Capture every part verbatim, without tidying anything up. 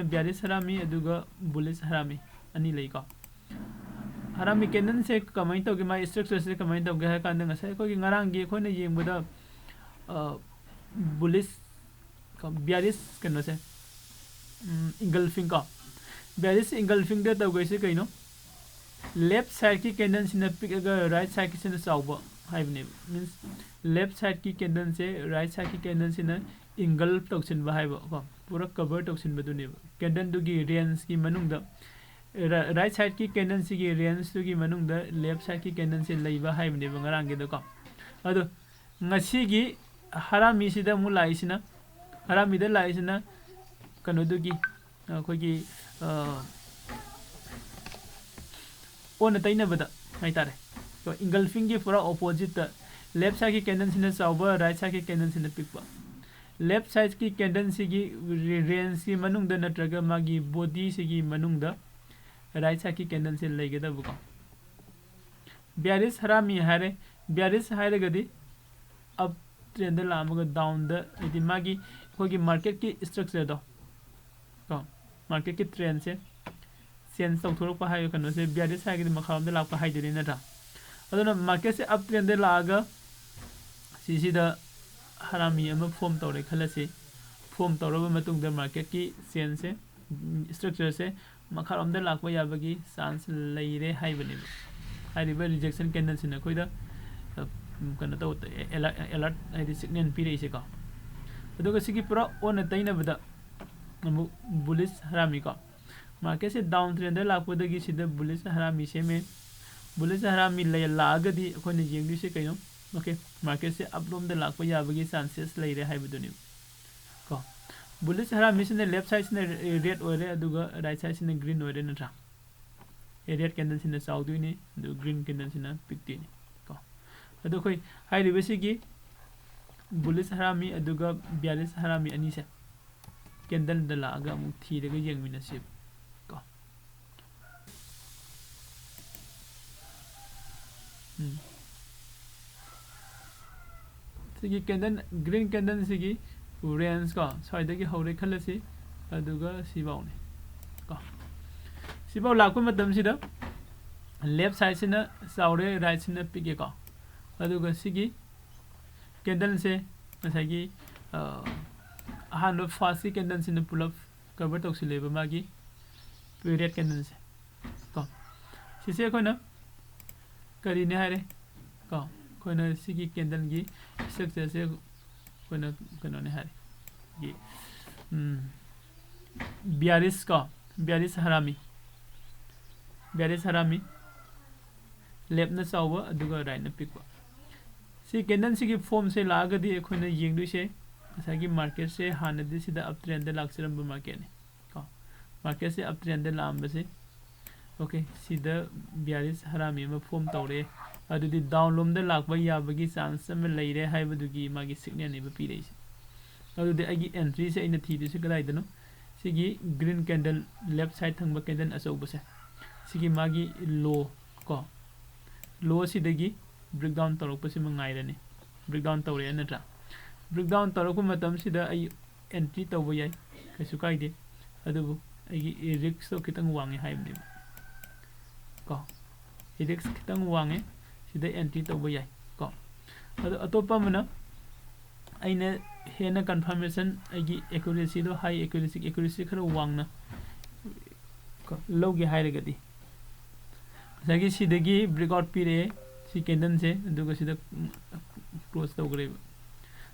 ꯕꯤꯌꯥꯔꯤꯁ ꯍꯔꯥꯃꯤ ꯑꯗꯨꯒ ꯕꯨꯂꯤꯁ ꯍꯔꯥꯃꯤ ꯑꯅꯤ ꯂꯩꯀꯣ꯫ ꯍꯔꯥꯃꯤ ꯀꯦꯟꯗꯜꯁꯦ ꯀꯃꯥꯏꯅ ꯇꯧꯒꯦ, ꯃꯥꯒꯤ ꯁ꯭ꯇ꯭ꯔꯛꯆꯔꯁꯦ ꯀꯃꯥꯏꯅ ꯇꯧꯒꯦ ꯍꯥꯏ ꯀꯥꯟꯗ, ꯉꯁꯥꯏ ꯑꯩꯈꯣꯏꯒꯤ ꯉꯔꯥꯡꯒꯤ ꯑꯩꯈꯣꯏꯅ ꯌꯦꯡꯕꯗ ꯕꯨꯂꯤꯁ, ꯕꯤꯌꯥꯔꯤꯁ ꯀꯩꯅꯣꯁꯦ, ꯏꯪꯒꯜꯐꯤꯡ ꯀꯣ, ꯕꯤꯌꯥꯔꯤꯁ ꯏꯪꯒꯜꯐꯤꯡꯗ ꯇꯧꯒꯩꯁꯦ ꯀꯩꯅꯣ? ꯂꯦꯐ ꯁꯥꯏꯠꯀꯤ ꯀꯦꯟꯗꯜꯁꯤꯅ ꯄꯤꯛꯑꯒ ꯔꯥꯏꯠ ꯁꯥꯏꯠꯀꯤꯁꯤꯅ ꯆꯥꯎꯕ ꯍꯥꯏꯕꯅꯦꯕ꯫ ꯃꯤꯟꯁ, ꯂꯦꯐ ꯁꯥꯏꯠꯀꯤ ꯀꯦꯟꯗꯜꯁꯦ ꯔꯥꯏꯠ ꯁꯥꯏꯠꯀꯤ ꯀꯦꯟꯗꯜꯁꯤꯅ ꯏꯪꯒꯜꯐ ꯇꯧꯁꯤꯟꯕ ꯍꯥꯏꯕ ꯀꯣ, ꯄꯨꯔꯥ ꯀꯚꯔ ꯇꯧꯁꯤꯟꯕꯗꯨꯅꯦꯕ꯫ ꯀꯦꯟꯗꯜꯗꯨꯒꯤ ꯔꯦꯟꯖꯀꯤ ꯃꯅꯨꯡꯗ, ꯔꯥꯏꯠ ꯁꯥꯏꯠꯀꯤ ꯀꯦꯟꯗꯜꯁꯤꯒꯤ ꯔꯦꯟꯖꯇꯨꯒꯤ ꯃꯅꯨꯡꯗ ꯂꯦꯐ ꯁꯥꯏꯠꯀꯤ ꯀꯦꯟꯗꯜꯁꯦ ꯂꯩꯕ ꯍꯥꯏꯕꯅꯦꯕ ꯉꯔꯥꯡꯒꯤꯗꯀꯣ꯫ ꯑꯗꯣ ꯉꯁꯤꯒꯤ ꯍꯔꯥꯃꯤꯁꯤꯗ ꯑꯃꯨꯛ ꯂꯥꯛꯏꯁꯤꯅ, ꯍꯔꯥꯃꯤꯗ ꯂꯥꯛꯏꯁꯤꯅ ꯀꯩꯅꯣꯗꯨꯒꯤ, ꯑꯩꯈꯣꯏꯒꯤ, ꯑ, ꯑꯣꯟꯅ ꯇꯩꯅꯕꯗ ꯍꯥꯏꯇꯥꯔꯦ꯫ ꯏꯪꯒꯜꯐꯤꯡꯒꯤ ꯄꯨꯔꯥ ꯑꯣꯄꯣꯖꯤꯠꯇ, ꯂꯦꯐ ꯁꯥꯏꯠꯀꯤ ꯀꯦꯟꯗꯜꯁꯤꯅ ꯆꯥꯎꯕ, ꯔꯥꯏꯠ ꯁꯥꯏꯠꯀꯤ ꯀꯦꯟꯗꯜꯁꯤꯅ ꯄꯤꯛꯄ꯫ ꯂꯦꯐ ꯁꯥꯏꯠꯀꯤ ꯀꯦꯟꯗꯜꯁꯤꯒꯤ ꯔꯦꯟꯖꯀꯤ ꯃꯅꯨꯡꯗ ꯅꯠꯇ꯭ꯔꯒ ꯃꯥꯒꯤ ꯕꯣꯗꯤꯁꯤꯒꯤ ꯃꯅꯨꯡꯗ ꯔꯥꯏꯠ ꯁꯥꯏꯠꯀꯤ ꯀꯦꯟꯗꯜꯁꯦ ꯂꯩꯒꯗꯕꯀꯣ꯫ ꯕꯤꯌꯥꯔꯤꯁ ꯍꯔꯥꯃꯤ ꯍꯥꯏꯔꯦ꯫ ꯕꯤꯌꯥꯔꯤꯁ ꯍꯥꯏꯔꯒꯗꯤ ꯑꯞ ꯇ꯭ꯔꯦꯟꯗ ꯂꯥꯛꯑꯝꯃꯒ ꯗꯥꯎꯟꯗ, ꯍꯥꯏꯗꯤ ꯃꯥꯒꯤ ꯑꯩꯈꯣꯏꯒꯤ ꯃꯥꯔꯀꯦꯠꯀꯤ ꯁ꯭ꯇ꯭ꯔꯛꯆꯔꯗꯣ ꯀꯣ, ꯃꯥꯔꯀꯦꯠꯀꯤ ꯇ꯭ꯔꯦꯟꯁꯦ ꯆꯦꯟꯖ ꯇꯧꯊꯣꯔꯛꯄ ꯍꯥꯏꯕ ꯀꯩꯅꯣꯁꯦ, ꯕꯤꯌꯥꯔꯤꯁ ꯍꯥꯏꯔꯒꯗꯤ ꯃꯈꯥꯔꯣꯝꯗ ꯂꯥꯛꯄ ꯍꯥꯏꯗꯣꯏꯅꯤ ꯅꯠꯇ꯭ꯔꯥ? ꯑꯗꯨꯅ ꯃꯥꯔꯀꯦꯠꯁꯦ ꯑꯞ ꯇ꯭ꯔꯦꯟꯗ ꯂꯥꯛꯑꯒ ꯁꯤꯁꯤꯗ ꯍꯔꯥꯃꯤ ꯑꯃ ꯐꯣꯝ ꯇꯧꯔꯦ ꯈꯜꯂꯁꯤ꯫ ꯐꯣꯝ ꯇꯧꯔꯕ ꯃꯇꯨꯡꯗ ꯃꯥꯔꯀꯦꯠꯀꯤ ꯆꯦꯟꯖꯁꯦ, ꯁ꯭ꯇ꯭ꯔꯛꯆꯔꯁꯦ ꯃꯈꯥꯔꯣꯝꯗ ꯂꯥꯛꯄ ꯌꯥꯕꯒꯤ ꯆꯥꯟꯁ ꯂꯩꯔꯦ ꯍꯥꯏꯕꯅꯦꯕ꯫ ꯍꯥꯏꯔꯤꯕ ꯔꯤꯖꯦꯛꯁꯟ ꯀꯦꯟꯗꯜꯁꯤꯅ ꯑꯩꯈꯣꯏꯗ, ꯑ, ꯀꯩꯅꯣ ꯇꯧ, ꯑꯦꯂꯔꯠ, ꯍꯥꯏꯗꯤ ꯁꯤꯒꯅꯦꯜ ꯄꯤꯔꯛꯏꯁꯦꯀꯣ꯫ ꯑꯗꯨꯒ ꯁꯤꯒꯤ ꯄꯨꯔꯥ ꯑꯣꯟꯅ ꯇꯩꯅꯕꯗ ꯑꯃꯨꯛ ꯕꯨꯂꯤꯁ ꯍꯔꯥꯃꯤꯀꯣ꯫ ꯃꯥꯔꯀꯦꯠꯁꯦ ꯗꯥꯎꯟ ꯇ꯭ꯔꯦꯟꯗ ꯂꯥꯛꯄꯗꯒꯤ ꯁꯤꯗ ꯕꯨꯂꯤꯁ ꯍꯔꯥꯃꯤ ꯁꯦꯝꯃꯦ꯫ ꯕꯨꯂꯤꯁ ꯍꯔꯥꯃꯤ ꯂꯩ ꯂꯥꯛꯑꯒꯗꯤ ꯑꯩꯈꯣꯏꯅ ꯌꯦꯡꯗꯣꯏꯁꯦ ꯀꯩꯅꯣ? ꯑꯣꯀꯦ, ꯃꯥꯔꯀꯦꯠꯁꯦ ꯑꯞ ꯂꯣꯝꯗ ꯂꯥꯛꯄ ꯌꯥꯕꯒꯤ ꯆꯥꯟꯁꯦꯁ ꯂꯩꯔꯦ ꯍꯥꯏꯕꯗꯨꯅꯦꯕ ꯀꯣ꯫ ꯕꯨꯂꯤꯁ ꯍꯔꯥꯃꯤꯁꯤꯅ ꯂꯦꯐ ꯁꯥꯏꯠꯁꯤꯅ ꯔꯦꯗ ꯑꯣꯏꯔꯦ, ꯑꯗꯨꯒ ꯔꯥꯏꯠ ꯁꯥꯏꯠꯁꯤꯅ ꯒ꯭ꯔꯤꯟ ꯑꯣꯏꯔꯦ ꯅꯠꯇ꯭ꯔꯥ? ꯔꯦꯗ ꯀꯦꯟꯗꯜꯁꯤꯅ ꯆꯥꯎꯗꯣꯏꯅꯤ, ꯑꯗꯨ ꯒ꯭ꯔꯤꯟ ꯀꯦꯟꯗꯜꯁꯤꯅ ꯄꯤꯛꯇꯣꯏꯅꯤ ꯀꯣ꯫ ꯑꯗꯣ ꯑꯩꯈꯣꯏ ꯍꯥꯏꯔꯤꯕꯁꯤꯒꯤ ꯕꯨꯂꯤꯁ ꯍꯔꯥꯃꯤ ꯑꯗꯨꯒ ꯕꯤꯌꯥꯔꯤꯁ ꯍꯔꯥꯃꯤ ꯑꯅꯤꯁꯦ ꯀꯦꯟꯗꯜꯗ ꯂꯥꯛꯑꯒ ꯑꯃꯨꯛ ꯊꯤꯔꯒ ꯌꯦꯡꯃꯤꯟꯅꯁꯦꯕ ꯀꯣ꯫ ꯎꯝ꯫ ꯁꯤꯒꯤ ꯀꯦꯟꯗꯜ, ꯒ꯭ꯔꯤꯟ ꯀꯦꯟꯗꯜꯁꯤꯒꯤ ꯔꯦꯟꯖ ꯀꯣ, ꯁ꯭ꯋꯥꯏꯗꯒꯤ ꯍꯧꯔꯦ ꯈꯜꯂꯁꯤ, ꯑꯗꯨꯒ ꯁꯤꯐꯥꯎꯅꯤ ꯀꯣ꯫ ꯁꯤꯐꯥꯎ ꯂꯥꯛꯄ ꯃꯇꯝꯁꯤꯗ left sideꯁꯤꯅ ꯆꯥꯎꯔꯦ, rightꯁꯤꯅ ꯄꯤꯛꯑꯦꯀꯣ꯫ ꯑꯗꯨꯒ ꯁꯤꯒꯤ candleꯁꯦ ꯉꯁꯥꯏꯒꯤ, ꯑ, ꯑꯍꯥꯟꯕ firstꯀꯤ candleꯁꯤꯅ ꯄꯨꯂꯞ cover ꯇꯧꯁꯤꯜꯂꯦꯕ ꯃꯥꯒꯤ red candleꯁꯦ ꯀꯣ꯫ ꯁꯤꯁꯦ ꯑꯩꯈꯣꯏꯅ ꯀꯔꯤꯅꯦ ꯍꯥꯏꯔꯦ ꯀꯣ꯫ ꯑꯩꯈꯣꯏꯅ ꯁꯤꯒꯤ candleꯒꯤ structureꯁꯦ ꯑꯩꯈꯣꯏꯅ ꯀꯩꯅꯣꯅꯦ ꯍꯥꯏꯔꯦ, ꯑꯩꯈꯣꯏꯒꯤ, ꯎꯝ, bearish ꯀꯣ, bearish ꯍꯔꯥꯃꯤ, bearish ꯍꯔꯥꯃꯤ꯫ Leftꯅ ꯆꯥꯎꯕ, ꯑꯗꯨꯒ rightꯅ ꯄꯤꯛꯄ꯫ ꯁꯤ candleꯁꯤꯒꯤ formꯁꯦ ꯂꯥꯛꯑꯒꯗꯤ ꯑꯩꯈꯣꯏꯅ ꯌꯦꯡꯗꯣꯏꯁꯦ ꯉꯁꯥꯏꯒꯤ marketꯁꯦ ꯍꯥꯟꯅꯗꯤ ꯁꯤꯗ uptrendꯗ ꯂꯥꯛꯆꯔꯝꯕ marketꯅꯤ ꯀꯣ꯫ Marketꯁꯦ uptrendꯗ ꯂꯥꯛꯑꯝꯕꯁꯦ, okay, ꯁꯤꯗ bearish ꯍꯔꯥꯃꯤ ꯑꯃ form ꯇꯧꯔꯦ꯫ ꯑꯗꯨꯗꯤ down ꯂꯣꯝꯗ ꯂꯥꯛꯄ ꯌꯥꯕꯒꯤ chance ꯑꯃ ꯂꯩꯔꯦ ꯍꯥꯏꯕꯗꯨꯒꯤ ꯃꯥꯒꯤ signalꯅꯦꯕ ꯄꯤꯔꯛꯏꯁꯦ꯫ ꯑꯗꯨꯗꯤ ꯑꯩꯒꯤ entryꯁꯦ ꯑꯩꯅ ꯊꯤꯗꯣꯏꯁꯦ ꯀꯗꯥꯏꯗꯅꯣ? ꯁꯤꯒꯤ green candle, left side ꯊꯪꯕ candle ꯑꯆꯧꯕꯁꯦ, ꯁꯤꯒꯤ ꯃꯥꯒꯤ low ꯀꯣ, low ꯑꯁꯤꯗꯒꯤ breakdown ꯇꯧꯔꯛꯄꯁꯤꯃ ꯉꯥꯏꯔꯅꯤ꯫ Breakdown ꯇꯧꯔꯛꯑꯦ ꯅꯠꯇ꯭ꯔꯥ? Breakdown ꯇꯧꯔꯛꯄ ꯃꯇꯝꯁꯤꯗ ꯑꯩ entry ꯇꯧꯕ ꯌꯥꯏ, ꯀꯩꯁꯨ ꯀꯥꯏꯗꯦ꯫ ꯑꯗꯨꯕꯨ ꯑꯩꯒꯤ riskꯇꯣ ꯈꯤꯇꯪ ꯋꯥꯡꯉꯦ ꯍꯥꯏꯕꯅꯦꯕ ꯀꯣ꯫ Risk ꯈꯤꯇꯪ ꯋꯥꯡꯉꯦ, ꯁꯤꯗ entry ꯇꯧꯕ ꯌꯥꯏ ꯀꯣ꯫ ꯑꯗꯣ ꯑꯇꯣꯞꯄ ꯑꯃꯅ, ꯑꯩꯅ ꯍꯦꯟꯅ confirmation, ꯑꯩꯒꯤ accuracyꯗꯣ, high accuracy, accuracy ꯈꯔ ꯋꯥꯡꯅ ꯀꯣ, ꯂꯧꯒꯦ ꯍꯥꯏꯔꯒꯗꯤ, ꯉꯁꯥꯏꯒꯤ ꯁꯤꯗꯒꯤ breakout ꯄꯤꯔꯛꯑꯦ, ꯁꯤ candleꯁꯦ, ꯑꯗꯨꯒ ꯁꯤꯗ close ꯇꯧꯈ꯭ꯔꯦꯕ꯫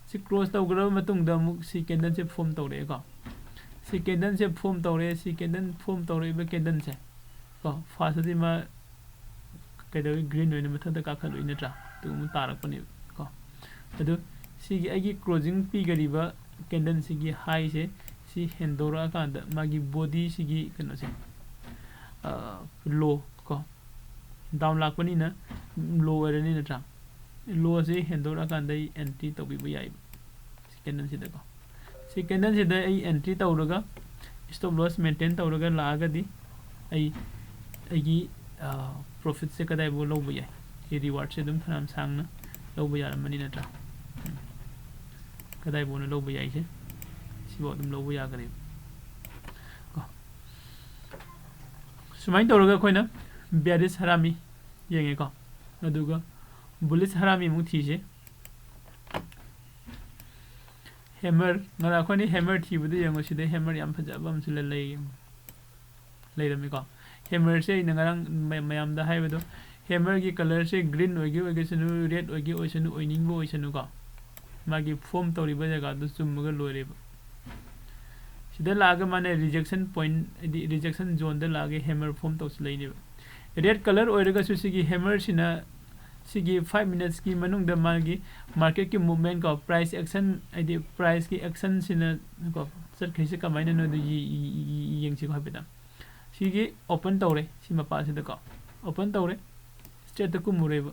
ꯁꯤ close ꯇꯧꯈ꯭ꯔꯕ ꯃꯇꯨꯡꯗ ꯑꯃꯨꯛ ꯁꯤ candleꯁꯦ form ꯇꯧꯔꯛꯑꯦꯀꯣ꯫ ꯁꯤ candleꯁꯦ form ꯇꯧꯔꯛꯑꯦ, ꯁꯤ candle form ꯇꯧꯔꯛꯏꯕ candleꯁꯦ ꯀꯣ, firstꯇꯗꯤ ꯃꯥ ꯀꯩꯗꯧꯏ, green ꯑꯣꯏꯅ ꯃꯊꯛꯇ ꯀꯥꯈꯠꯂꯨꯏ ꯅꯠꯇ꯭ꯔꯥ? ꯑꯗꯨꯒꯨꯝꯕ ꯇꯥꯔꯛꯄꯅꯦꯕ ꯀꯣ꯫ ꯑꯗꯨ ꯁꯤꯒꯤ ꯑꯩꯒꯤ closing ꯄꯤꯈꯔꯤꯕ candleꯁꯤꯒꯤ highꯁꯦ ꯁꯤ ꯍꯦꯟꯗꯣꯔꯛꯑꯀꯥꯟꯗ ꯃꯥꯒꯤ bodyꯁꯤꯒꯤ ꯀꯩꯅꯣꯁꯦ, ꯑ, low ꯀꯣ, down ꯂꯥꯛꯄꯅꯤꯅ low ꯑꯣꯏꯔꯅꯤ ꯅꯠꯇ꯭ꯔꯥ? Lowꯁꯦ ꯍꯦꯟꯗꯣꯔꯛꯑꯀꯥꯟꯗ ꯑꯩ entry ꯇꯧꯕꯤꯕ ꯌꯥꯏꯕ꯫ ꯁꯤ candleꯁꯤꯗꯀꯣ, ꯁꯤ candleꯁꯤꯗ ꯑꯩ entry ꯇꯧꯔꯒ stop loss maintain ꯇꯧꯔꯒ ꯂꯥꯛꯑꯒꯗꯤ ꯑꯩ, ꯑꯩꯒꯤ, ꯑ, profitꯁꯦ ꯀꯗꯥꯏꯐꯥꯎ ꯂꯧꯕ ꯌꯥꯏ? ꯁꯤ rewardꯁꯦ ꯑꯗꯨꯝ ꯐꯅꯌꯥꯝ ꯁꯥꯡꯅ ꯂꯧꯕ ꯌꯥꯔꯝꯃꯅꯤ ꯅꯠꯇ꯭ꯔꯥ? ꯎꯝ꯫ ꯀꯗꯥꯏꯐꯥꯎꯅ ꯂꯧꯕ ꯌꯥꯏꯁꯦ? ꯁꯤꯐꯥꯎ ꯑꯗꯨꯝ ꯂꯧꯕ ꯌꯥꯈꯔꯦꯕ꯫ ꯁꯨꯃꯥꯏꯅ ꯇꯧꯔꯒ ꯑꯩꯈꯣꯏꯅ bearish ꯍꯔꯥꯃꯤ ꯌꯦꯡꯉꯦꯀꯣ꯫ ꯑꯗꯨꯒ bullish ꯍꯔꯥꯃꯤ ꯑꯃꯨꯛ ꯊꯤꯁꯦ꯫ Hammer, ꯉꯔꯥꯡ ꯑꯩꯈꯣꯏꯅ hammer ꯊꯤꯕꯗ ꯌꯦꯡꯉꯣ, ꯁꯤꯗ hammer ꯌꯥꯝ ꯐꯖꯕ ꯑꯃꯁꯨ ꯂꯩ-, ꯂꯩ-, ꯂꯩꯔꯝꯃꯤꯀꯣ꯫ Hammerꯁꯦ ꯑꯩꯅ ꯉꯔꯥꯡ ꯃ-, ꯃꯌꯥꯝꯗ ꯍꯥꯏꯕꯗꯣ, hammerꯒꯤ colourꯁꯦ green ꯑꯣꯏꯒꯦ ꯑꯣꯏꯒꯁꯅꯨ, red ꯑꯣꯏꯒꯦ ꯑꯣꯏꯁꯅꯨ, ꯑꯣꯏꯅꯤꯡꯕ ꯑꯣꯏꯁꯅꯨꯀꯣ, ꯃꯥꯒꯤ form ꯇꯧꯔꯤꯕ ꯖꯒꯥꯗꯨ ꯆꯨꯝꯃꯒ ꯂꯣꯏꯔꯦꯕ꯫ ꯁꯤꯗ ꯂꯥꯛꯑꯒ ꯃꯥꯅ rejection point, ꯍꯥꯏꯗꯤ rejection zoneꯗ ꯂꯥꯛꯑꯒ hammer form ꯇꯧꯁꯤꯜꯂꯛꯏꯅꯦꯕ꯫ Red colour ꯑꯣꯏꯔꯒꯁꯨ ꯁꯤꯒꯤ hammerꯁꯤꯅ ꯁꯤꯒꯤ five minutesꯀꯤ ꯃꯅꯨꯡꯗ ꯃꯥꯒꯤ marketꯀꯤ movement ꯀꯣ, price action, ꯍꯥꯏꯗꯤ priceꯀꯤ actionꯁꯤꯅ ꯀꯣ, ꯆꯠꯈ꯭ꯔꯤꯁꯦ ꯀꯃꯥꯏꯅꯅꯣ ꯑꯗꯨ ꯌꯦ-, ꯌꯦ-, ꯌꯦ-, ꯌꯦꯡꯁꯤꯀꯣ ꯍꯥꯏꯐꯦꯠꯇꯪ꯫ ꯁꯤꯒꯤ open ꯇꯧꯔꯦ, ꯁꯤ ꯃꯄꯥꯁꯤꯗꯀꯣ, open ꯇꯧꯔꯦ, straightꯇ ꯀꯨꯝꯃꯨꯔꯦꯕ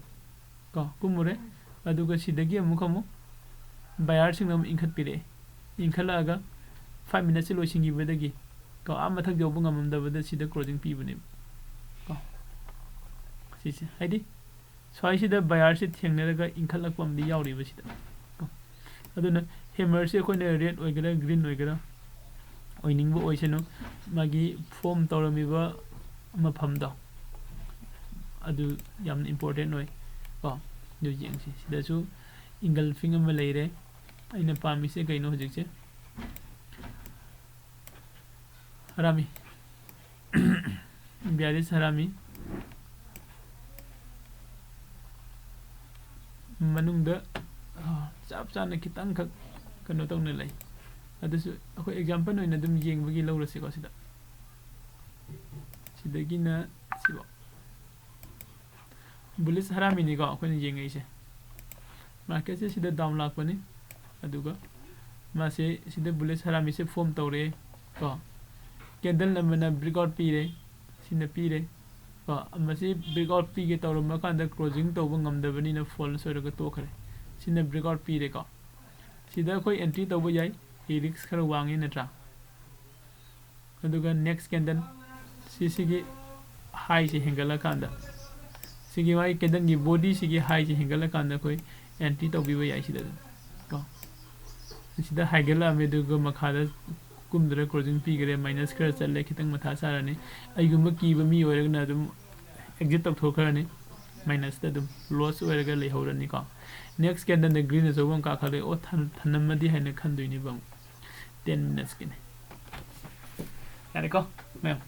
ꯀꯣ, ꯀꯨꯝꯃꯨꯔꯦ꯫ ꯑꯗꯨꯒ ꯁꯤꯗꯒꯤ ꯑꯃꯨꯛ, ꯑꯃꯨꯛ buyerꯁꯤꯡꯅ ꯑꯃꯨꯛ ꯏꯟꯈꯠꯄꯤꯔꯛꯑꯦ꯫ ꯏꯟꯈꯠꯂꯛꯑꯒ five minutesꯁꯦ ꯂꯣꯏꯁꯤꯟꯈꯤꯕꯗꯒꯤ ꯀꯣ, ꯑꯥ ꯃꯊꯛ ꯌꯧꯕ ꯉꯝꯃꯝꯗꯕꯗ ꯁꯤꯗ closing ꯄꯤꯕꯅꯦꯕ ꯀꯣ꯫ ꯁꯤꯁꯦ ꯍꯥꯏꯗꯤ ꯁ꯭ꯋꯥꯏꯁꯤꯗ buyerꯁꯦ ꯊꯦꯡꯅꯔꯒ ꯏꯟꯈꯠꯂꯛꯄ ꯑꯃꯗꯤ ꯌꯥꯎꯔꯤꯕ ꯁꯤꯗ ꯀꯣ꯫ ꯑꯗꯨꯅ hammerꯁꯦ ꯑꯩꯈꯣꯏꯅ red ꯑꯣꯏꯒꯦꯔꯥ green ꯑꯣꯏꯒꯦꯔꯥ ꯑꯣꯏꯅꯤꯡꯕ ꯑꯣꯏꯁꯅꯨ, ꯃꯥꯒꯤ form ꯇꯧꯔꯝꯃꯤꯕ ꯃꯐꯝꯗꯣ ꯑꯗꯨ ꯌꯥꯝꯅ important ꯑꯣꯏ ꯀꯣ꯫ ꯑꯗꯨ ꯌꯦꯡꯁꯤ꯫ ꯁꯤꯗꯁꯨ engulfing ꯑꯃ ꯂꯩꯔꯦ꯫ ꯑꯩꯅ ꯄꯥꯝꯃꯤꯁꯦ ꯀꯩꯅꯣ ꯍꯧꯖꯤꯛꯁꯦ? ꯍꯔꯥꯃꯤ꯫ Bearish ꯍꯔꯥꯃꯤ꯫ ꯃꯅꯨꯡꯗ, ꯑ, ꯆꯞ ꯆꯥꯅ ꯈꯤꯇꯪꯈꯛ ꯀꯩꯅꯣ ꯇꯧꯅ ꯂꯩ꯫ ꯑꯗꯨꯁꯨ ꯑꯩꯈꯣꯏ example ꯑꯣꯏꯅ ꯑꯗꯨꯝ ꯌꯦꯡꯕꯒꯤ ꯂꯧꯔꯁꯤꯀꯣ ꯁꯤꯗ꯫ ꯁꯤꯗꯒꯤꯅ ꯁꯤꯐꯥꯎ꯫ Bullish ꯍꯔꯥꯃꯤꯅꯤꯀꯣ ꯑꯩꯈꯣꯏꯅ ꯌꯦꯡꯉꯛꯏꯁꯦ꯫ Marketꯁꯦ ꯁꯤꯗ down ꯂꯥꯛꯄꯅꯤ꯫ ꯑꯗꯨꯒ ꯃꯥꯁꯦ ꯁꯤꯗ bullish ꯍꯔꯥꯃꯤꯁꯦ form ꯇꯧꯔꯛꯑꯦ ꯀꯣ꯫ Candle ꯑꯃꯅ breakout ꯄꯤꯔꯦ꯫ ꯁꯤꯅ ꯄꯤꯔꯦ ꯀꯣ꯫ ꯃꯁꯤ breakout ꯄꯤꯒꯦ ꯇꯧꯔꯝꯕ ꯀꯥꯟꯗ closing ꯇꯧꯕ ꯉꯝꯗꯕꯅꯤꯅ false ꯑꯣꯏꯔꯒ ꯇꯣꯛꯈ꯭ꯔꯦ꯫ ꯁꯤꯅ breakout ꯄꯤꯔꯦꯀꯣ꯫ ꯁꯤꯗ ꯑꯩꯈꯣꯏ entry ꯇꯧꯕ ꯌꯥꯏ꯫ ꯁꯤ risk ꯈꯔ ꯋꯥꯡꯉꯦ ꯅꯠꯇ꯭ꯔꯥ? ꯑꯗꯨꯒ next candle ꯁꯤꯁꯤꯒꯤ highꯁꯦ ꯍꯦꯟꯒꯠꯂꯀꯥꯟꯗ, ꯁꯤꯒꯤ ꯃꯥꯒꯤ candleꯒꯤ bodyꯁꯤꯒꯤ highꯁꯦ ꯍꯦꯟꯒꯠꯂꯀꯥꯟꯗ ꯑꯩꯈꯣꯏ entry ꯇꯧꯕꯤꯕ ꯌꯥꯏ ꯁꯤꯗ ꯑꯗꯨꯝ ꯀꯣ꯫ ꯁꯤꯗ ꯍꯥꯏꯒꯠꯂꯛꯑꯝꯃꯦ, ꯑꯗꯨꯒ ꯃꯈꯥꯗ ꯀꯨꯝꯗ꯭ꯔꯦ, ꯀ꯭ꯂꯣꯖꯤꯡ ꯄꯤꯈ꯭ꯔꯦ, ꯃꯥꯏꯅꯁ ꯈꯔ ꯆꯠꯂꯦ, ꯈꯤꯇꯪ ꯃꯊꯥ ꯁꯥꯔꯅꯤ꯫ ꯑꯩꯒꯨꯝꯕ ꯀꯤꯕ ꯃꯤ ꯑꯣꯏꯔꯒꯅ ꯑꯗꯨꯝ ꯑꯦꯛꯖꯤꯠ ꯇꯧꯊꯣꯛꯈ꯭ꯔꯅꯤ, ꯃꯥꯏꯅꯁꯇ ꯑꯗꯨꯝ ꯂꯣꯁ ꯑꯣꯏꯔꯒ ꯂꯩꯍꯧꯔꯅꯤꯀꯣ꯫ ꯅꯦꯛꯁ ꯀꯦꯟꯗꯜꯗ ꯒ꯭ꯔꯤꯟ ꯑꯆꯧꯕ ꯑꯃ ꯀꯥꯈꯠꯂꯛꯑꯦ, ꯑꯣ ꯊꯝ- ꯊꯝꯂꯝꯃꯗꯤ ꯍꯥꯏꯅ ꯈꯟꯗꯣꯏꯅꯦꯕ ꯑꯃꯨꯛ꯫ ꯇꯦꯟ ꯃꯤꯅꯠꯁꯀꯤꯅꯤ꯫ ꯌꯥꯔꯦꯀꯣ ꯃꯌꯥꯝ?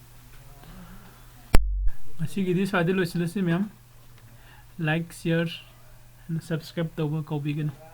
ꯉꯁꯤꯒꯤꯗꯤ ꯁ꯭ꯋꯥꯏꯗ ꯂꯣꯏꯁꯤꯜꯂꯁꯤ ꯃꯌꯥꯝ꯫ ꯂꯥꯏꯛ, ꯁꯤꯌꯔ, ꯑꯦꯟ ꯁꯕꯁꯀ꯭ꯔꯥꯏꯕ ꯇꯧꯕ ꯀꯥꯎꯕꯤꯒꯅꯨ꯫